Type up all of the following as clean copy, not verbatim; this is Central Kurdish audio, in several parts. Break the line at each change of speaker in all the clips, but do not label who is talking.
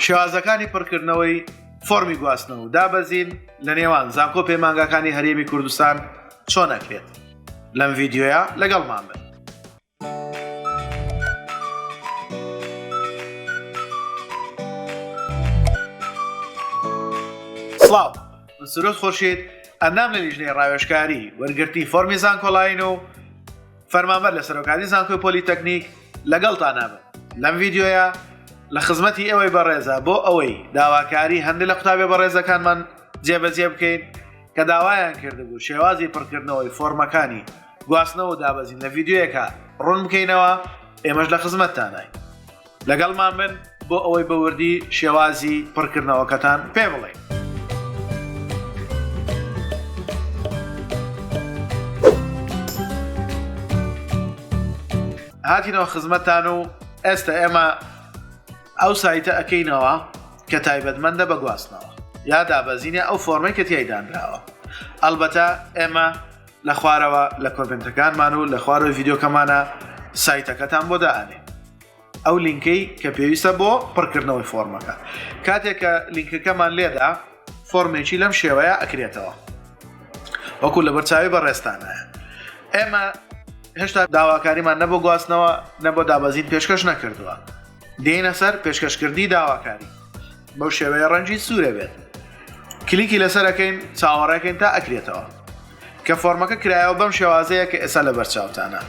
شێوازەکانی پڕکردنەوەی فۆرمی گواستنەوە و دابەزین لە نێوان زانکۆ پەیمانگاکانی هەرێمی کوردستان چۆن ئەکرێت؟ لەم ڤیدیۆیە لەگەڵمان بن. سڵاو، من سرود خورشید، ئەندام لە لیژنەی ڕاوێژکاری وەرگرتنی فۆرمی زانکۆلاین و فەرمانبەر لە سەرۆکاتی زانکۆی پۆلیتەکنیک لەگەڵتان ئەبم لەم ڤیدیۆیە لە خزمەتی ئێوەی بەڕێزە بۆ ئەوەی داواکاری هەندێک لە قوتابیە بەڕێزەکانمان جێبەجێ بکەین کە داوایان کردبوو شێوازی پڕکردنەوەی فۆرمەکانی گواستنەوە و دابەزین لە ڤیدیۆیەکە ڕوون بکەینەوە ئێمەش لە خزمەتتانای لەگەڵمان بن بۆ ئەوەی بە وردی شێوازی پڕکردنەوەکەتان پێ بڵێین. هاتینەوە خزمەتتان و ئێستا ئێمە ئەو سایتە ئەکەینەوە کە تایبەتمەندە بە گواستنەوە یا دابەزینە ئەو فۆرمەی کە تیای دانراوە ئەلبەتە ئێمە لە خوارەوە لە کۆمێنتەکانمان و لە خوارەوەی ڤیدیۆکەمانە سایتەکەتان بۆ دائەنێ ئەو لینکەی کە پێویستە بۆ پڕکردنەوەی فۆرمەکە کاتێک کە لینکەکەمان لێدا فۆرمێکی لەم شێوەیە ئەکرێتەوە وەکو لە بەرچاوی بەڕێستانە ئێمە هێشتا داواکاریمان نە بۆ گواستنەوە نە بۆ دابەزین پێشکەش نەکردووە دێنە سەر پێشکەشکردنی داواکاری بەو شێوەیە ڕەنگی سوورە بێت کلیکی لەسەر ئەەکەین چاوەڕێکەین تا ئەکرێتەوە کە فۆرمەکە کرایەوە بەم شێوازەیە کە ئێستا لە بەرچاوتانە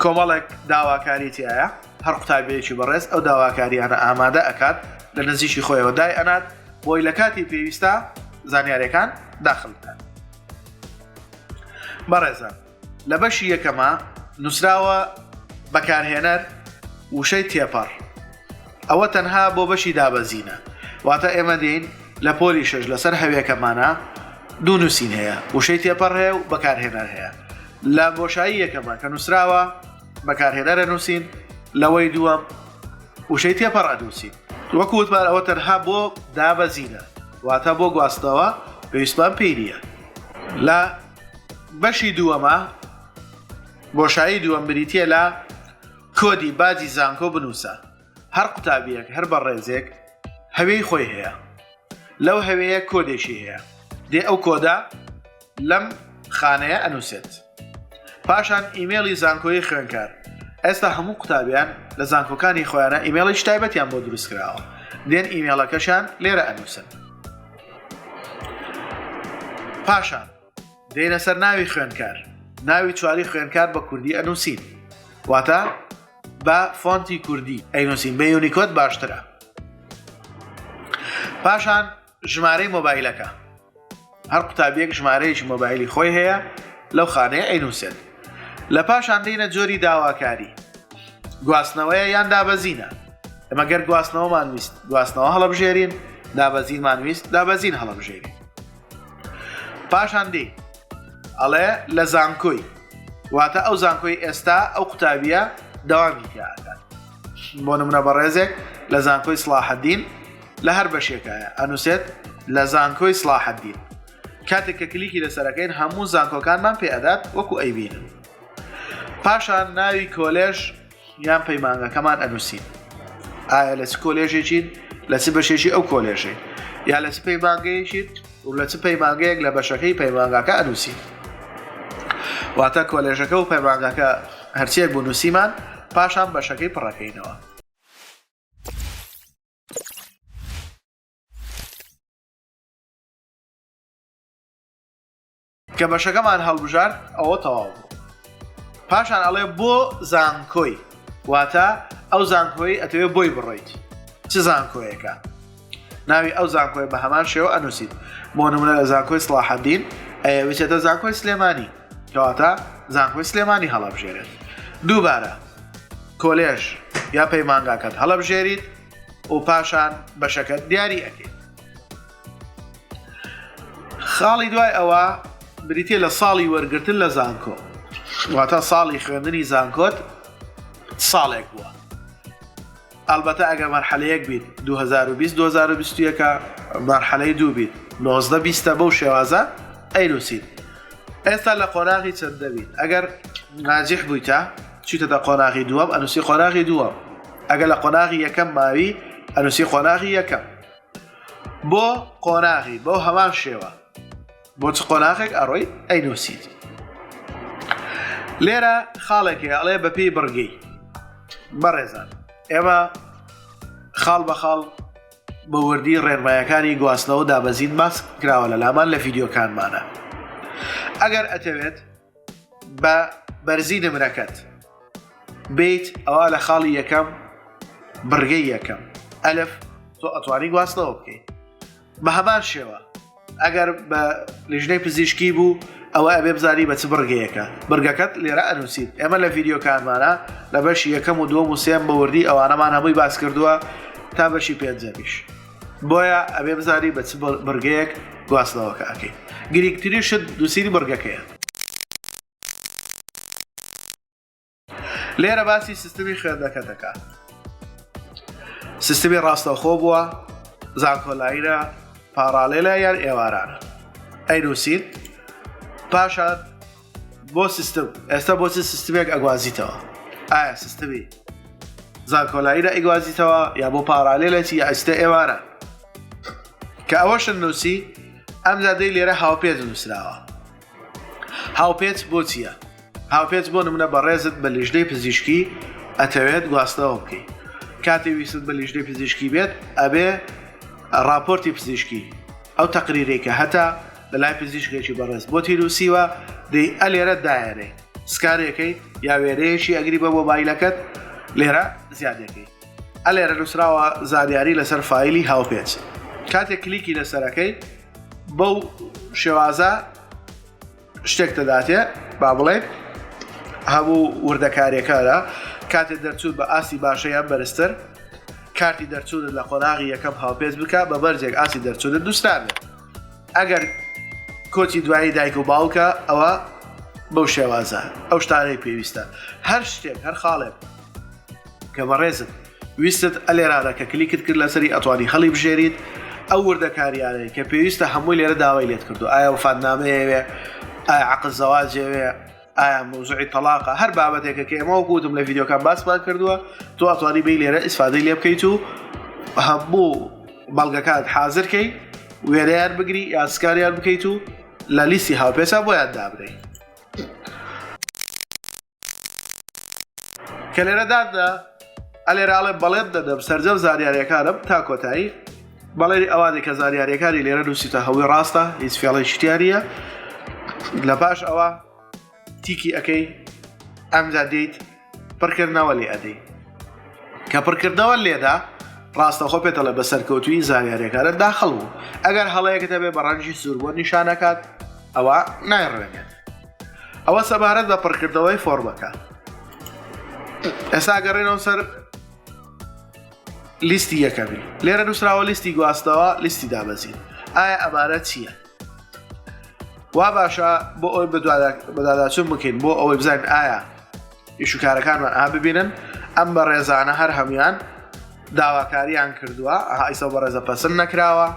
کۆمەڵێک داواکاری تایە هەر قوتابیەکی بەڕێز ئەو داواکاریانە ئامادە ئەکات لە نزیکی خۆیەوە دای ئەنات بۆی لە کاتی پێویستە زانیارەکان داخل بکات بەڕێزان لە بەشی یەکەما نووسراوە بەکارهێنەر وشەی تێپەڕ ئەوە تەنها بۆ بەشی دابەزینە واتە ئێمە دێین لە پۆلی شەش لەسەر هەوێکەمانە دوو نووسین هەیە وشەی تێپەڕ هەیە و بەکارهێنەر هەیە لە بۆشایی یەکەمە کە نووسراوە بەکارهێنەرە نووسین لەوەی دووەم وشەی تێپەڕ ئەنووسین وەکو وتمان ئەوە تەنها بۆ دابەزینە واتە بۆ گواستنەوە پێویستمان پێی نییە لە بەشی دووەمە بۆشایی دووەم بریتییە لە کۆدی باجی زانکۆ بنووسە هەر قوتابیەک هەر بەڕێزێک هەوێی خۆی هەیە لەو هەوەیە کۆدێکی هەیە دێ ئەو کۆدە لەم خانەیە ئەنووسێت پاشان ئیمێڵی زانکۆی خوێنکار ئێستا هەموو قوتابیان لە زانکۆکانی خۆیانە ئیمێڵیش تایبەتیان بۆ دروست کراوە دێن ئیمێڵەکەشان لێرە ئەنووسن پاشان دێنە سەر ناوی خوێندکار ناوی چواری خوێندکار بە کوردی ئەنووسین واتە بە فۆنتی کوردی ئەینووسین بە یونیکۆد باشترە پاشان ژمارەی مۆبایلەکە هەر قوتابیەک ژمارەیەکی مۆبایلی خۆی هەیە لەو خانەیە ئەینووسێت لە پاشان دێنە جۆری داواکاری گواستنەوەیە یان دابەزینە ئەمە گەر گواستنەوەمان ویست گواستنەوە هەڵەبژێرین دابەزینمان ویست دابەزین هەڵەبژێرین پاشان دێ ئەڵێ لە زانکۆی واتە ئەو زانکۆی ئێستا ئەو قوتابیە دەوامی تیاکات بۆ نمونە بەڕێزێک لە زانکۆی سڵاحەدین لە هەر بەشێکایە ئەنووسێت لە زانکۆی سڵاحەدین کاتێک کە کلیکی لەسەرەکەین هەموو زانکۆکانمان پێ ئەدات وەکو ئەیبینن پاشان ناوی کۆلێژ یان پەیمانگەکەمان ئەنووسین ئایا لە چ کۆلێژێکین لە چ بەشێکی ئەو کۆلێژەی یا لە چ پەیمانگەیەکیت و لە چ پەیمانگەیەک لە بەشەکەی پەیمانگاکە ئەنووسین واتە کۆلێژەکە و پەیمانگاکە هەرچیەک بوو نووسیمان پاشان بەشەکەی پڕەکەینەوە. کە بەشەکەمان هەڵبژارد ئەوە تەواو بوو پاشان ئەڵێ بۆ زانکۆی واتە ئەو زانکۆی ئەتەوێ بۆی بڕۆیت چ زانکۆیەکە ناوی ئەو زانکۆی بە هەمان شێوە ئەنووسیت بۆ نمونە لە زانکۆی سڵاحەدین ئەیەویچێتە زانکۆی سلێمانی کەواتە زانکۆی سلێمانی هەڵەبژێرێت دووبارە کۆلێژ یا پەیمانگاکەت هەڵەبژێریت و پاشان بەشەکەت دیاری ئەکەیت خاڵی دوای ئەوە بریتە لە ساڵی وەرگتن لە زانکۆ واتە ساڵی خوێندنی زانکۆت ساڵێک بووە ئەلبەتە ئەگەر مەرحەلەیەک بیت 2020 2021 مەرحەلەی دوو بیت 19 بیستە بەو شێوازە ئەینوسیت ئێستا لە قۆناغی چەند دەبیت ئەگەر ناجح بوویتە چیتە دە قۆناغی دووەم ئەنووسی قۆناغی دووەم ئەگەر لە قۆناغی یەکەم ماوی. ئەنووسی قۆناغی یەکەم بۆ قۆناغی بەو هەمان شێوە بۆ چ قۆناغێک ئەڕۆی ئەینووسیت لێرە خاڵێک هەیە ئەڵێ بەپێی بڕگەی بەڕێزان ئێمە خاڵ بە خاڵ بە وردی ڕێنمایەکانی گواستنەوە دابەزین باس کراوە لە لامان لە ڤیددیوکانمانە ئەگەر ئەتەوێت بە بەرزی نمرەکەت بیت ئەوە لە خاڵی یەکەم بڕگەی یەکەم ئەلف تۆ ئەتوانی گواستنەوە بکەیت بە هەمان شێوە ئەگەر بە لیژنەی پزیشکی بوو ئەوە ئەبێ بزانی بە چ بڕگەیەکە بڕگەکەت لێرە ئەنووسیت ئێمە لە ڤیددیوکانمانە لە بەشی یەکەم و دووەم و سێم بە وردی ئەوانەمان هەمووی باس کردووە تا بەشی پێنجەمیش بۆیە ئەبێ بزانی بە چ بڕگەیەک گواستنەوەکە ئەکەیت گرنگترین شت نووسینی بڕگەکەیە. لێرە باسی سیستمی خوێندنەکە دەکات سیستمی ڕاستەوخۆ بووە زانکۆلاینە پاڕالێلە یان ئێوارانە ئەینووسین پاشان بۆ سیستم ئێستا بۆ چ سیستمێک ئەگوازیتەوە ئایا سیستمی زانکۆلاینە ئەیگوازیتەوە یا بۆ پاڕالێلەتی یا ئێستا ئێوارە کە ئەوەشن نووسی ئەم زادەی لێرە هاوپێچ نووسراوە هاوپێچ بۆ چییە؟ هاوپێچ بۆ نمونە بەڕێزت بە لیژنەی پزیشکی ئەتەوێت گواستنەوە بکەیت کاتێ ویستت بە لیژنەی پزیشکی بێت ئەبێ راپۆرتی پزیشکی ئەو تەقریرەی کە هەتا لە لای پزیشکێکی بەڕێز بۆ تیروسیوە دەی ئەلێرە دایەنێ سکارێکەی یا وێنەیەکی ئەگری بە مۆبایلەکەت لێرە زیادەکەی ئەلێرە نووسراوە زانیاری لەسەر فایلی هاوپێچ کاتێک کلیکی لەسەرەکەی بەو شێوازە شتێک دەداتێ با بڵێن هەموو وردەکاریەکانە کاتێ دەرچوون بە ئاستی باشە یان بەرزتر کارتی دەرچوونت لە قۆناغی یەکەم هاوپێچ بکە بە مەرجێک ئاستی دەرچوونت نووسرابێت ئەگەر کۆچی دوایی دایک و باوکە ئەوە بەو شێوازە ئەو شتانەی پێویستە هەر شتێک هەر خاڵێک کە بەڕێزت ویستت ئەلێرانە کە کلیکت کرد لەسەری ئەتوانی هەڵی بژێریت ئەو وردەکاریانەی کە پێویستە هەمووی لێرە داوای لێت کردو ئایا وفاتنامەیەوێ ئایا عقد زەواجەوێ ئایا مەوزوعی تەلاقە هەر بابەتێکە کە ئێمە وەکو وتم لە ڤیدیۆکان باسمان کردووە تۆ ئەتوانی بێی لێرە ئیسفادەی لێ بکەیت و هەموو بەڵگەکان حاضرکەی وێنەیان بگری یا سکانیان بکەیت و لە لیستی هاوپێچا بۆیان دابنێی کە لێرە دادنا ئەلێرە ئەڵێ بەڵێن دەدەم سەرجەم زانیاریەکانم تا کۆتایی بەڵێنی ئەوانەی کە زانیاریەکانی لێرە نووسیتە هەمووی ڕاستە هیچ فێڵێکی تیا نییە لە پاش ئەوە تیکی ئەەکەی ئەمجا دێیت پڕکردنەوە لێ ئەدەی کە پڕکردنەوە لێدا ڕاستەخۆ پێتەڵێ بە سەرکەوتوی زانیاریەکانت داخڵ بوو ئەگەر هەڵەیەکت هەبێ بە ڕەنگی سوور بۆ نیشانەکات ئەوە نایڕوێنێت ئەوە سەبارەت بە پڕکردنەوەی فۆرمەکە ئێستا گەڕێنەوە سەر لیستی یەکەمی لێرە نووسراوە لیستی گواستەوە لیستی دابەزین ئایا ئەمانە چییە؟ وا باشە بۆ ئەوەی بەدواداچوون بکەین بۆ ئەوەی بزانین ئایا ئیشوکارەکانمان ئا ببینن ئەم بەڕێزانە هەر هەمویان داواکاریان کردووە ئەها ئیسە بەڕێزە پەسند نەکراوە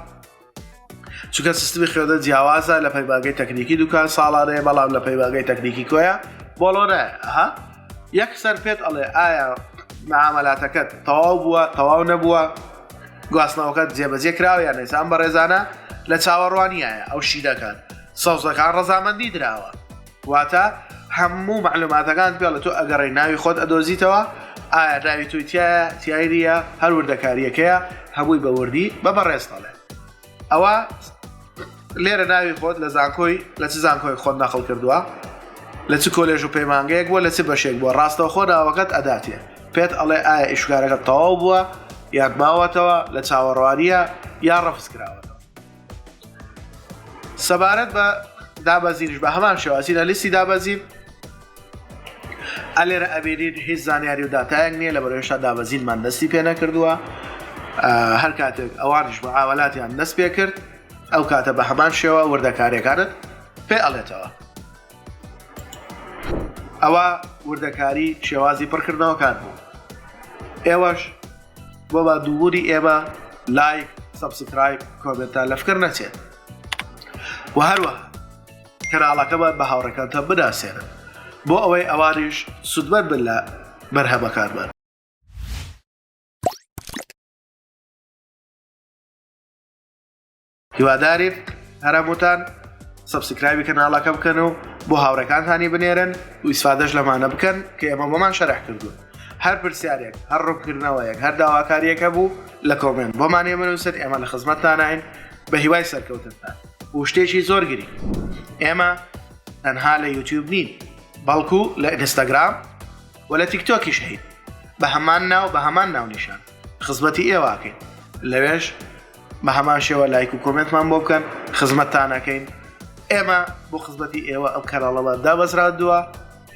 چونکە سیستمی خوێندن جیاوازە لە پەیمانگەی تەکنیکی دوکان ساڵانەیە بەڵام لە پەیمانگەی تەکنیکی کۆیە بۆڵۆنایە ئەها یەکسەر پێت ئەڵێ ئایا معاملاتەکەت تەواو بووە تەواو نەبووە گواستنەوەکەت جێبەجێ کراوە یان ئێستا ئەم بەڕێزانە لە چاوەڕوانیایە ئەو شیرەکان سەوزەکان ڕەزامەندی دراوە واتە هەموو معلوماتەکان پێڵە تۆ ئەگەڕێ ناوی خۆت ئەدۆزیتەوە ئایا ناوی تۆی تایە تیای نییە هەر وردەکاریەکەیە هەمووی بە وردی بە بەڕێز دەڵێ ئەوە لێرە ناوی خۆت لە زانکۆی لە چ زانکۆی خۆت نەقل کردووە لە چ کۆلێژ و پەیمانگەیەک بووە لە چ بەشێک بووە ڕاستەوخۆ ناوەکەت ئەداتێ پێت ئەڵێ ئایا ئیشکارەکە تەواو بووە یان ماوەتەوە لە چاوەڕوانیە یا ڕەفز کراوەتەوە سەبارەت بە دابەزینش بە هەمان شێوازی لە لیستی دابەزین ئەلێرە ئەبینین هیچ زانیاری و داتایەک نییە لە بەرەوێشتا دابەزینمان دەستی پێ نەکردووە هەر کاتێک ئەوانش بە ئاوەلاتیان دەست پێ کرد ئەو کاتە بە هەمان شێوە وردەکاریەکانت پێ ئەڵێتەوە ئەوە وردەکاری شێوازی پڕکردنەوەکان بوو ئێوەش بۆ ماندووبوونی ئێمە لایک subscribe comment تان لە فکر نەچێت و هەروەها کەناڵەکەمان بە هاوڕێکانتان بناسێنن بۆ ئەوەی ئەوانیش سوودمەند بن لە بەرهەمەکانمان. هیوادارین هەر هەمووتان subscribe ی کەناڵەکە بکەن و بۆ هاوڕێکانتانی بنێرن و ئیسفادەش لەمانە بکەن کە ئێمە بۆمان شەرح کردوون هەر پرسیارێک هەر ڕوونکردنەوەیەک هەر داواکاریەک هەبوو لە comment بۆمان ئێمە نووسن ئێمە لە خزمەتتانین بە هیوای سەرکەوتنتان و شتێکی زۆر گرنگ ئێمە تەنها لە یوتیوب نین بەڵکو لە ئینستاگرام و لە تیکتۆکیش هەین بە هەمان ناو بە هەمان ناونیشان خزمەتی ئێوەکەین لەوێش بە هەمان شێوە لایک و comment مان بۆ بکەن خزمەتتان ئەکەین ئێمە بۆ خزمەتی ئێوە ئەم کەناڵەمان دامەزراندووە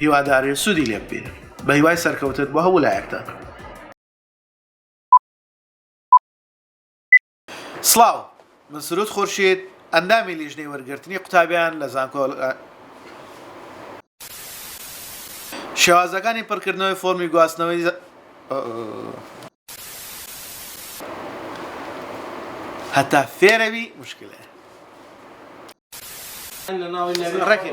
هیوادارین سوودی لێ ببینن بە هیوای سەرکەوتن بۆ هەموو لایەکتان. سڵاو، من سرود خورشید، ئەندامی لیژنەی وەرگرتنی قوتابیان لە زانکۆ. شێوازەکانی پڕکردنەوەی فۆرمی گواستنەوەی. هەتا فێرەبی مشکلەیە. ڕێکی.